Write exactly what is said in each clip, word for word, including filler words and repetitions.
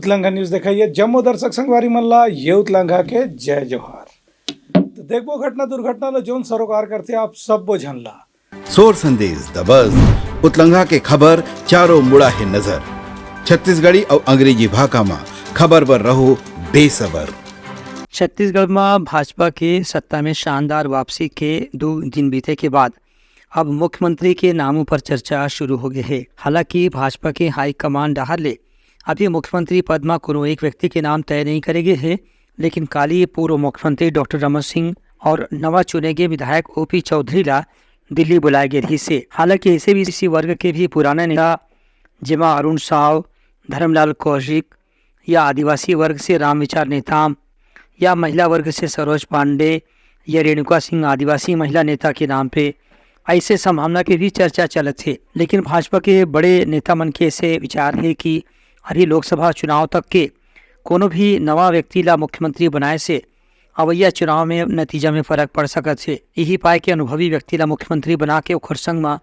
उतलंघा news देखइया जम्मो दर्शक संगवारी मन ला ये उतलंघा के जय जोहार। तो देखबो घटना दुर्घटना ला जौन सरोकार करथे आप सब्बो झन ला। सोर संदेश दबस, उतलंघा के खबर चारों मुड़ा हे नजर। छत्तीसगढ़ी अउ अंग्रेजी भाखा म खबर बर रहो बेसबर। छत्तीसगढ़ म भाजपा के सत्ता में शानदार वापसी के दू दिन बीते के बाद अब मुख्यमंत्री के नाम ऊपर चर्चा शुरू हो गए हे। हालांकि भाजपा के हाई कमांड डहार ले अभी मुख्यमंत्री पद म कोनो एक व्यक्ति के नाम तय नहीं करे गए हे, लेकिन काली पूर्व मुख्यमंत्री डॉक्टर रमन सिंह और नवा चुने गए विधायक ओपी चौधरी ला दिल्ली बुलाए गए रहिस हे। हालांकि ऐसे भी इसी वर्ग के भी पुराना नेता, जेमा अरुण साव, धर्मलाल कौशिक, या आदिवासी वर्ग से रामविचार नेताम, या महिला वर्ग से सरोज पांडे या रेणुका सिंह आदिवासी महिला नेता के नाम पे ऐसे संभावना के भी चर्चा चलत हे। लेकिन भाजपा के बड़े नेता मन के ऐसे विचार हे कि अभी लोकसभा चुनाव तक के कोनो भी नवा व्यक्ति ला मुख्यमंत्री बनाए से अवैया चुनाव में नतीजा में फर्क पड़ सकत हे। यही पाए के अनुभवी व्यक्ति ला मुख्यमंत्री बना के ओखर संग म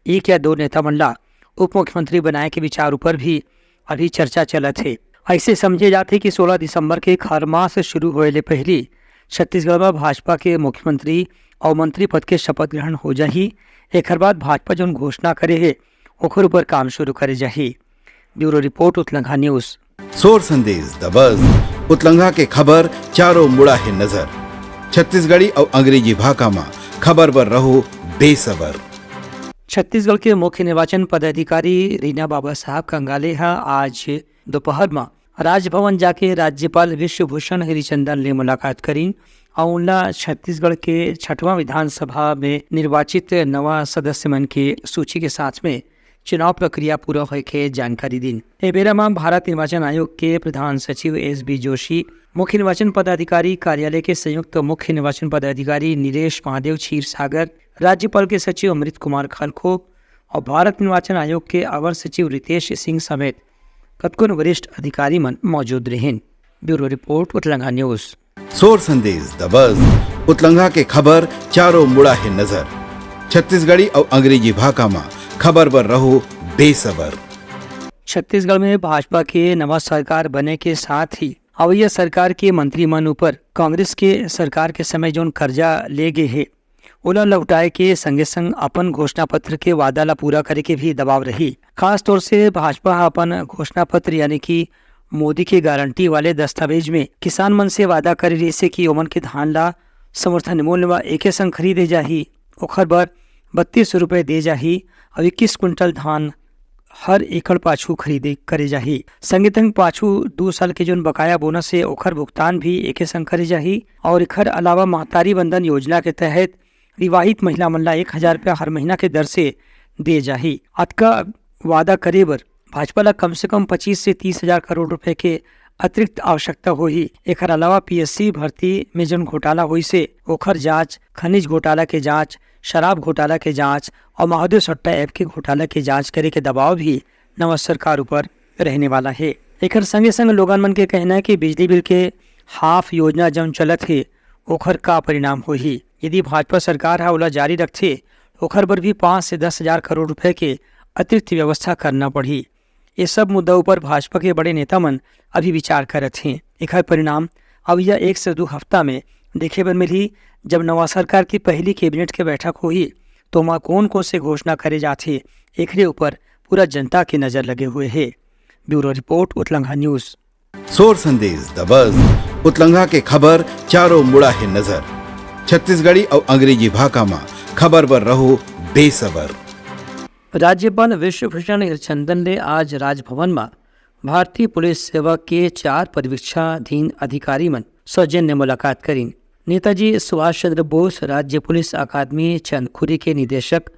एक या दो नेता मन ला उप मुख्यमंत्री बनाए के विचार ऊपर भी अभी चर्चा चलत हे। ऐसे समझे जाथे कि सोलह दिसंबर के खरमास शुरू होए ले पहिली छत्तीसगढ़ म भाजपा के मुख्यमंत्री अउ मंत्री पद के शपथ ग्रहण हो जाही। एखर बाद भाजपा जौन घोषणा करे हे, ओखर ऊपर काम शुरू करे जाही। ब्यूरो रिपोर्ट, उतलंघा न्यूज। सोर संदेश दबस, उतलंघा के खबर चारों मुड़ा हे नजर। छत्तीसगढ़ी अउ अंग्रेजी भाखा म खबर बर रहो बेसबर। छत्तीसगढ़ के मुख्य निर्वाचन पदाधिकारी रीना बाबा साहब कंगाले ह आज दोपहर म राजभवन जाके राज्यपाल विश्वभूषण हरिचंदन ले मुलाकात करीन अउ उनला छत्तीसगढ़ के छठवां विधानसभा में निर्वाचित नवा सदस्य मन के सूची के साथ में चुनाव प्रक्रिया पूरा होए के जानकारी दीन। ए बेरा म भारत निर्वाचन आयोग के प्रधान सचिव एस बी जोशी, मुख्य निर्वाचन पदाधिकारी कार्यालय के संयुक्त मुख्य निर्वाचन पदाधिकारी नीलेश महादेव क्षीरसागर, राज्यपाल के सचिव अमृत कुमार खलखो और भारत निर्वाचन आयोग के अवर सचिव रितेश सिंह समेत कतकोन वरिष्ठ अधिकारी मन मौजूद रहिन। ब्यूरो रिपोर्ट, उतलंघा न्यूज। सोर संदेश दबस, उतलंघा के खबर चारों मुड़ा हे नजर। छत्तीसगढ़ी अउ अंग्रेजी भाखा म खबर बर रहो बेसबर। छत्तीसगढ़ में भाजपा के नवा सरकार बने के साथ ही अवैया सरकार के मंत्री मन ऊपर कांग्रेस के सरकार के समय जौन कर्जा ले गे हे, ओला लौटाए के संगे संग अपन घोषणा पत्र के वादा ला पूरा करे के भी दबाव रही। खास तौर से भाजपा ह अपन घोषणा पत्र यानी कि मोदी के गारंटी वाले दस्तावेज में किसान मन से वादा करे रहिसे कि ओमन के धान ला समर्थन मूल्य म एके संग खरीदे जाही, ओखर बर बत्तीस सौ रुपए दे जाही अउ इक्कीस क्विंटल धान हर एकड़ पाछू खरीदे करे जाही। संगे संग पाछू दू साल के जोन बकाया बोनस हे, ओखर भुगतान भी एके संग करे जाही। और एखर अलावा महतारी वंदन योजना के तहत विवाहित महिला मन ला एक हजार रुपया हर महीना के दर से दे जाही। अतका वादा करे बर भाजपा ला कम से कम पच्चीस से तीस हजार करोड़ रुपए के अतिरिक्त आवश्यकता होही। एखर अलावा पीएससी भर्ती में जौन घोटाला होइसे, ओखर जांच, खनिज घोटाला के जांच, शराब घोटाला के जांच और महादेव सट्टा ऐप के घोटाला के जांच करे के दबाव भी नवा सरकार ऊपर रहने वाला हे। एखर संगे संग लोगन मन के कहना हे कि बिजली बिल के हाफ योजना जौन चलत हे, ओखर का परिणाम होही। यदि भाजपा सरकार ह ओला जारी रखथे, ओखर बर भी पाँच से दस हजार करोड़ रुपए के अतिरिक्त व्यवस्था करना पड़ही। ये सब मुद्दा ऊपर भाजपा के बड़े नेता मन अभी विचार करत हें। एखर परिणाम अवइया एक से दू हफ्ता में देखे बर मिलही, जब नवा सरकार की पहली कैबिनेट के बैठक होही, तो ओमा कोन-कोन से घोषणा करे जाथे, एकरे ऊपर पूरा जनता के नजर लगे हुए हे। ब्यूरो रिपोर्ट, उतलंघा न्यूज। सोर संदेश दबस, उतलंघा के खबर चारों मुड़ा हे नजर। छत्तीसगढ़ी अउ अंग्रेजी भाखा म खबर बर रहो बेसबर। राज्यपाल विश्वभूषण हरिचंदन ले आज राजभवन म भारतीय पुलिस सेवा के चार परीक्षाधीन अधिकारी मन सौजन्य मुलाकात करीन। नेताजी सुभाष चंद्र बोस राज्य पुलिस अकादमी चंदखुरी के निदेशक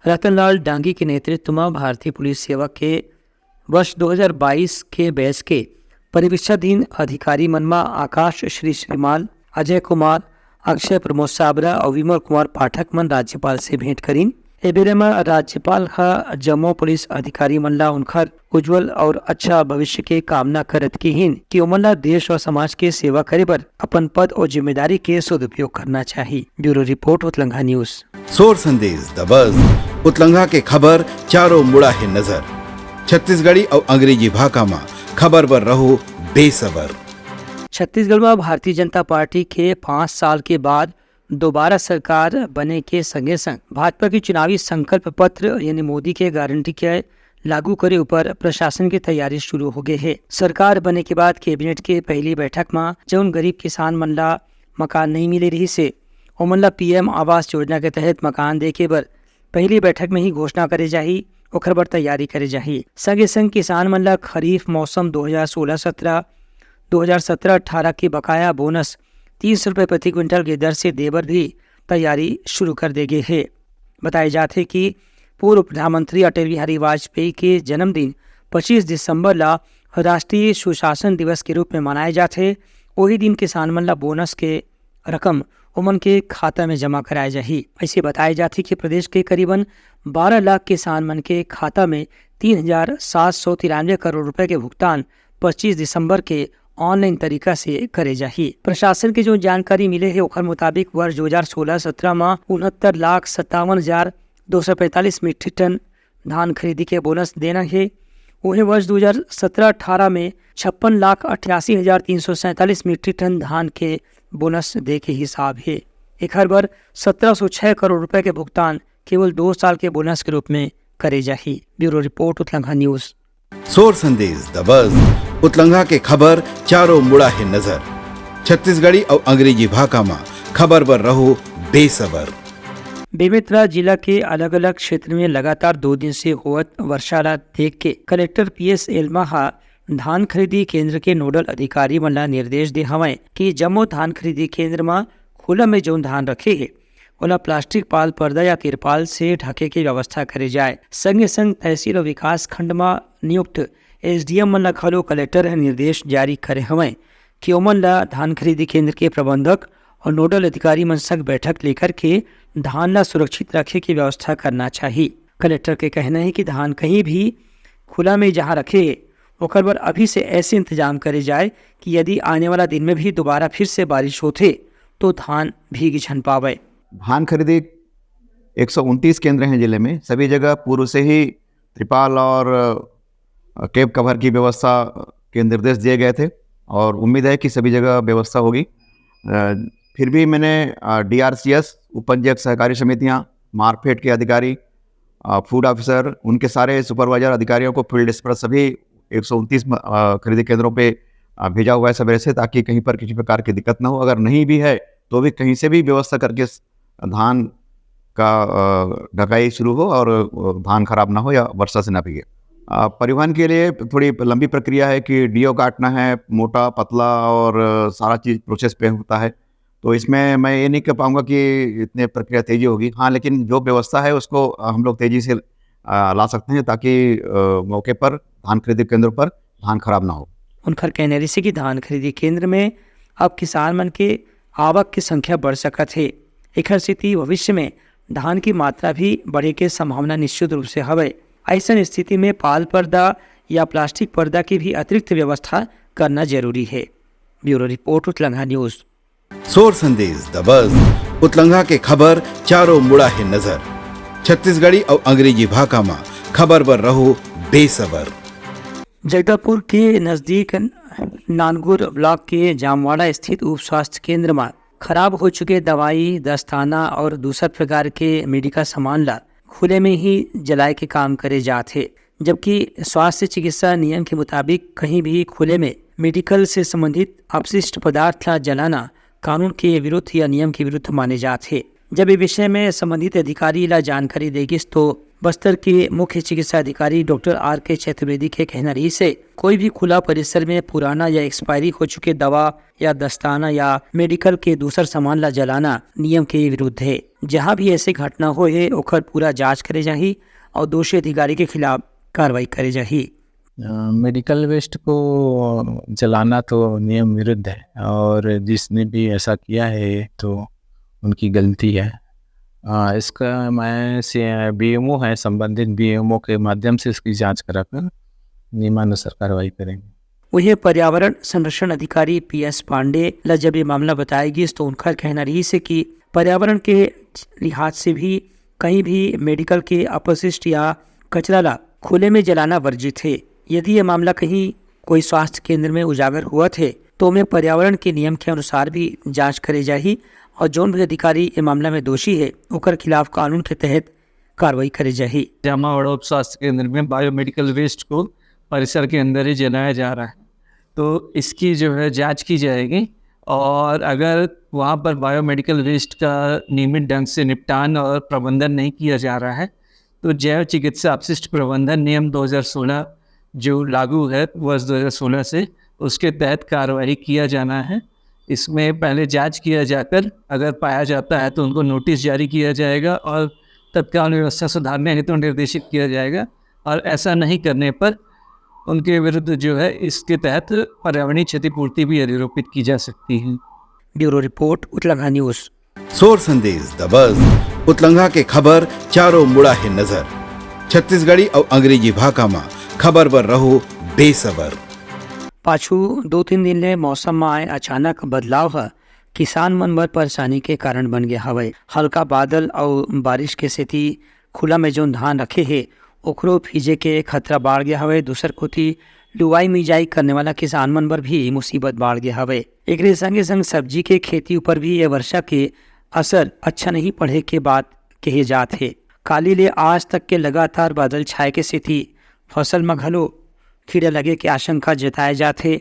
रतनलाल डांगी के नेतृत्व म भारतीय पुलिस सेवा के वर्ष दो हज़ार बाईस के बैच के परीक्षाधीन अधिकारी मन म आकाश श्री श्रीमाल, अजय कुमार, अक्षय प्रमोद साबरा अउ विमल कुमार पाठक मन राज्यपाल से भेंट करीन। ए बेरा म राज्यपाल ह जम्मो पुलिस अधिकारी मन ला उनखर उज्जवल अउ अच्छा भविष्य के कामना करत किहीन कि ओमन ला देश अउ समाज के सेवा करे बर अपन पद अउ जिम्मेदारी के सदुपयोग करना चाही। ब्यूरो रिपोर्ट, उतलंघा न्यूज। सोर संदेश दबस, उतलंघा के खबर चारों मुड़ा हे नजर। छत्तीसगढ़ी अउ अंग्रेजी भाखा म खबर बर रहो बेसबर। छत्तीसगढ़ में भारतीय जनता पार्टी के पाँच साल के बाद दोबारा सरकार बने के संगे संग भाजपा के चुनावी संकल्प पत्र यानी मोदी के गारंटी के लागू करे ऊपर प्रशासन के तैयारी शुरू हो गए हे। सरकार बने के बाद कैबिनेट के पहली बैठक में जौन गरीब किसान मन ला मकान नहीं मिले रहिस हे, ओमन ला पीएम आवास योजना के तहत मकान देके बर पहली बैठक में ही घोषणा करे जाही, ओखर बर तैयारी करे जाही। संगे संग किसान मन ला खरीफ मौसम दो हज़ार सोलह सत्रह, दो हज़ार सत्रह अठारह के बकाया बोनस तीन सौ रुपये प्रति क्विंटल के दर से देबर भी तैयारी शुरू कर दे गे हे। बताए जाथे कि पूर्व प्रधानमंत्री अटल बिहारी वाजपेयी के जन्मदिन पच्चीस दिसंबर ला राष्ट्रीय सुशासन दिवस के रूप में मनाए जाथे। वही दिन किसान मन ला बोनस के रकम ओमन के खाता में जमा कराए जाही। ऐसे बताए जाथे कि प्रदेश के करीबन बारह लाख किसान मन के खाता में तीन हजार सात सौ तिरानवे करोड़ रुपए के भुगतान पच्चीस दिसंबर के ऑनलाइन तरीका से करे जाही। प्रशासन के जो जानकारी मिले हे, ओखर मुताबिक वर्ष दो हज़ार सोलह सत्रह में उनहत्तर लाख सत्तावन हजार दो सौ पैंतालीस मीट्रिक टन धान खरीदी के बोनस देना हे। उहें वर्ष दो हज़ार सत्रह अठारह में छप्पन लाख अट्ठासी हजार तीन सौ सैंतालीस मीट्रिक टन धान के बोनस दे के हिसाब हे। एखर बर सत्रह सौ छह करोड़ रुपए के भुगतान केवल दो साल के बोनस के रूप में करे जाही। ब्यूरो रिपोर्ट, उतलंघा न्यूज। सोर संदेश दबस, उतलंघा के खबर चारों मुड़ा हे नजर। छत्तीसगढ़ी अउ अंग्रेजी भाखा म खबर बर रहो बेसबर। बेमेतरा जिला के अलग-अलग क्षेत्र में लगातार दो दिन से होवत वर्षा ला देख के कलेक्टर पीएस एल्मा हा धान खरीदी केंद्र के नोडल अधिकारी मन ला निर्देश दे हवंय कि जम्मो धान खरीदी केंद्र म खुला में जौन धान रखे हे, ओला प्लास्टिक पाल पर्दा या तिरपाल से ढके के व्यवस्था करे जाए। संगे संग तहसील अउ विकास खंड म नियुक्त एसडीएम मन ला घलो कलेक्टर ह निर्देश जारी करे हवंय कि ओमन ला धान खरीदी केंद्र के प्रबंधक और नोडल अधिकारी मन संग बैठक लेकर के धान ला सुरक्षित रखे के व्यवस्था करना चाही। कलेक्टर के कहना है कि धान कहीं भी खुला में जहां रखे हे, ओकर बर अभी से ऐसे इंतजाम करे जाए कि यदि आने वाला दिन में भी दोबारा फिर से बारिश होथे, तो धान भीग झन पावे। धान खरीदी एक सौ उनतीस केंद्र हैं जिले में, सभी जगह पूर्व से ही तिरपाल और, अ, टेप कवर की व्यवस्था के निर्देश दिए गए थे और उम्मीद है कि सभी जगह व्यवस्था होगी। अ, फिर भी मैंने, अ, डीआरसीएस, उपपंजीयक सहकारी समितियां, मार्कफेड के अधिकारी, अ, फूड ऑफिसर, उनके सारे सुपरवाइजर अधिकारियों को फील्ड पर सभी एक सौ उनतीस म-, अ, खरीदी केंद्रों पे, अ, भेजा हुआ है सवेरे से, ताकि कहीं पर किसी प्रकार की दिक्कत ना हो। अगर नहीं भी है, तो भी कहीं से भी व्यवस्था करके स-, धान का, अ, ढकाई शुरू हो और, अ, धान खराब ना हो या वर्षा से ना भीगे। अ, परिवहन के लिए थोड़ी लंबी प्रक्रिया है कि डीओ काटना है, मोटा, पतला और, अ, सारा चीज़ प्रोसेस पे होता है। तो इसमें मैं ये नहीं कह पाऊंगा कि इतने प्रक्रिया तेजी होगी। हाँ, लेकिन जो व्यवस्था है उसको, अ, हम लोग तेजी से, अ, ला सकते हैं, ताकि, अ, मौके पर धान खरीदी केंद्र पर धान खराब ना हो। उनकर कहना रहिसे कि धान खरीदी केंद्र में अब किसान मन के आवक के संख्या बढ़ सकत हे। एखर सेती भविष्य में धान की मात्रा भी बढ़े के संभावना निश्चित रूप से हवय। ऐसन स्थिति में पाल पर्दा या प्लास्टिक पर्दा की भी अतिरिक्त व्यवस्था करना जरूरी है। ब्यूरो रिपोर्ट, उतलंघा न्यूज। सोर संदेश दबस, उतलंघा के खबर चारों मुड़ा हे नजर। छत्तीसगढ़ी अउ अंग्रेजी भाखा म खबर बर रहो बेसबर। जगदलपुर के नजदीक नानगुर ब्लॉक के जामवाड़ा स्थित उप स्वास्थ्य केंद्र म खराब हो चुके दवाई, दस्ताना और दूसर प्रकार के मेडिकल सामान ला खुले में ही जलाए के काम करे जात हे, जबकि स्वास्थ्य चिकित्सा नियम के मुताबिक कहीं भी खुले में मेडिकल से संबंधित अपशिष्ट पदार्थ ला जलाना कानून के विरुद्ध या नियम के विरुद्ध माने जात हे। जब ये विषय में संबंधित अधिकारी ला जानकारी दे गिस, तो बस्तर के मुख्य चिकित्सा अधिकारी डॉक्टर आर के चतुर्वेदी के कहना रहिसे, कोई भी खुला परिसर में पुराना या एक्सपायरी हो चुके दवा या दस्ताना या मेडिकल के दूसर सामान ला जलाना नियम के विरुद्ध हे। जहां भी ऐसे घटना होए हे, ओकर पूरा जांच करे जाही और दोषी अधिकारी के खिलाफ कार्रवाई करे जाही। अ, मेडिकल वेस्ट को जलाना तो नियम विरुद्ध है और जिसने भी ऐसा किया है तो उनकी गलती है। अ, इसका मैं से बीएमओ है, संबंधित बीएमओ के माध्यम से इसकी जांच कराकर नियमानुसार कार्रवाई करेंगे। उहें पर्यावरण संरक्षण अधिकारी पीएस पांडे ला जब ये मामला बताया गिस, तो उनकर कहना रहिसे कि पर्यावरण के लिहाज से भी कहीं भी मेडिकल के अपशिष्ट या कचरा ला खुले में जलाना वर्जित हे। यदि ये मामला कहीं कोई स्वास्थ्य केंद्र में उजागर हुआ थे, तो ओमे पर्यावरण के नियम के अनुसार भी जांच करे जाही और जौन भी अधिकारी ये मामला में दोषी है, ओकर खिलाफ कानून के तहत कार्रवाई करे जाही। जामावड़ा उप स्वास्थ्य केंद्र में बायोमेडिकल वेस्ट को परिसर के अंदर ही जलाया जा रहा है, तो इसकी जो है जांच की जाएगी और अगर वहाँ पर बायोमेडिकल वेस्ट का नियमित ढंग से निपटान और प्रबंधन नहीं किया जा रहा है, तो जैव चिकित्सा अपशिष्ट प्रबंधन नियम दो हज़ार सोलह जो लागू है वर्ष दो हज़ार सोलह से, उसके तहत कार्रवाई किया जाना है। इसमें पहले जांच किया जाकर अगर पाया जाता है तो उनको नोटिस जारी किया जाएगा और तत्काल व्यवस्था सुधारने हेतु निर्देशित किया जाएगा और ऐसा नहीं करने पर उनके विरुद्ध जो है इसके तहत पर्यावरणीय क्षतिपूर्ति भी अधिरोपित की जा सकती है। ब्यूरो रिपोर्ट, उतलंघा न्यूज। सोर संदेश दबस, उतलंघा के खबर चारों मुड़ा हे नजर। छत्तीसगढ़ी अउ अंग्रेजी भाखा म खबर बर रहो बेसबर। पाछू दो तीन दिन ले मौसम म आए अचानक बदलाव ह किसान मन बर परेशानी के कारण बन गया हवय। हल्का बादल अउ बारिश के सेती खुला में जौन धान रखे हे, ओकरो भीजे के खतरा बाढ़ गया हवय। दूसर कोती लुवाई मिजाई करने वाला किसान मन बर भी मुसीबत बाढ़ गया हवय। एकरे संगे संग सब्जी के खेती ऊपर भी ये वर्षा के असर अच्छा नहीं पड़े के बात कहे जात हे। काली ले आज तक के लगातार बादल छाए के सेती फसल म घलो कीड़ा लगे के आशंका जताए जात हे।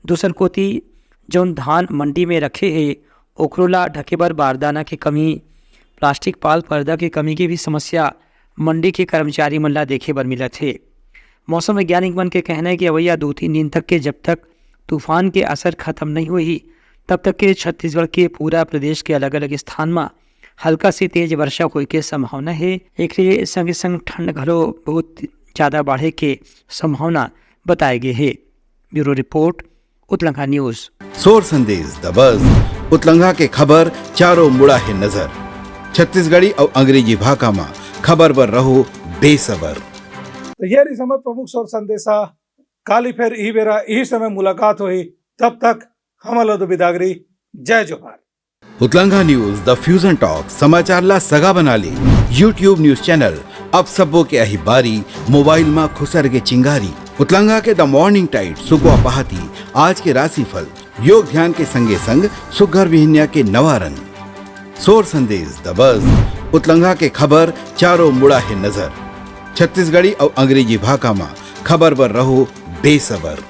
दूसर कोती जौन धान मंडी में रखे हे, ओकरो ला ढके बर बारदाना के कमी, प्लास्टिक पाल पर्दा के कमी के भी समस्या मंडी के कर्मचारी मन ला देखे बर मिलत हे। मौसम वैज्ञानिक मन के कहना है कि अवैया दो तीन दिन तक के जब तक तूफान के असर खत्म नहीं होही, तब तक के छत्तीसगढ़ के पूरा प्रदेश के अलग-अलग स्थान म हल्का से तेज वर्षा होए के संभावना हे। एकरे संगे संग ठंड घलो बहुत ज्यादा बाढ़े के संभावना बताए गे हे। ब्यूरो रिपोर्ट, उतलंघा न्यूज। सोर संदेश दबस, उतलंघा के खबर चारों मुड़ा हे नजर। छत्तीसगढ़ी अउ अंग्रेजी भाखा म खबर बर रहो बेसबर। तो ये रही समय प्रमुख सोर संदेशा। काली फेर इही बेरा इही समय मुलाकात होही। तब तक हमन ला दो बिदागरी। जय जोहार। उतलंघा न्यूज, द फ्यूजन टॉक, समाचार ला सगा बना ले। YouTube न्यूज चैनल, अब सबो के आही बारी, मोबाइल मा खुसर के चिंगारी। उतलंघा के द मॉर्निंग टाइड, सुकवा पहाती, आज के राशिफल, योग ध्यान के संगे संग सुघर बिहनिया के नवा रंग। सोर संदेश दबस, उतलंघा के खबर चारों मुड़ा हे नजर। छत्तीसगढ़ी अउ अंग्रेजी भाखा मा खबर बर रहो बेसबर।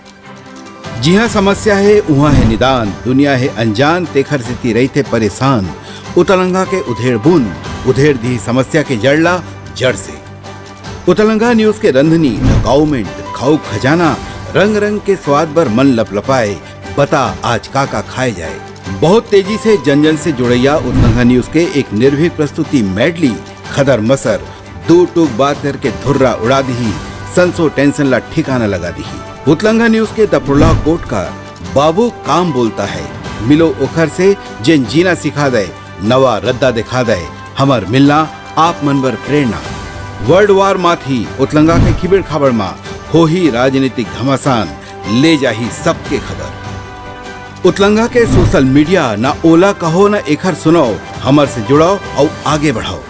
जिहाँ समस्या हे, उहाँ हे निदान, दुनिया हे अनजान, तेखर सेती रहिथे परेशान। उतलंघा के उधेड़ बुन, उधेड़ दिही समस्या के जड़ ला जड़ से। उतलंघा न्यूज के रंधनी, द काउमेंट, खाऊ खजाना, रंग रंग के स्वाद बर मन लपलपाए, बता आज का का खाए जाए। बहुत तेजी से जन जन से जुड़ैया उतलंघा न्यूज के एक निर्भीक प्रस्तुति मेडली, खदर मसर, दू टूक बात करके धुर्रा उड़ा दिही, संसो टेंशन ला ठिकाना लगा दिही। उतलंघा न्यूज के दपड़ला कोट का बाबू काम बोलता है, मिलो ओखर से जेन जीना सिखा दे, नवा रद्दा दिखा दे, हमर मिलना आप मन बर प्रेरणा। वर्ल्ड वार माथी उतलंघा के खिबेड़ खाबड़ मा होही राजनीतिक घमासान, ले जाही सबके खबर। उतलंघा के सोशल मीडिया ना ओला कहो ना एखर सुनाओ, हमर से जुड़ाओ अउ आगे बढ़ाओ।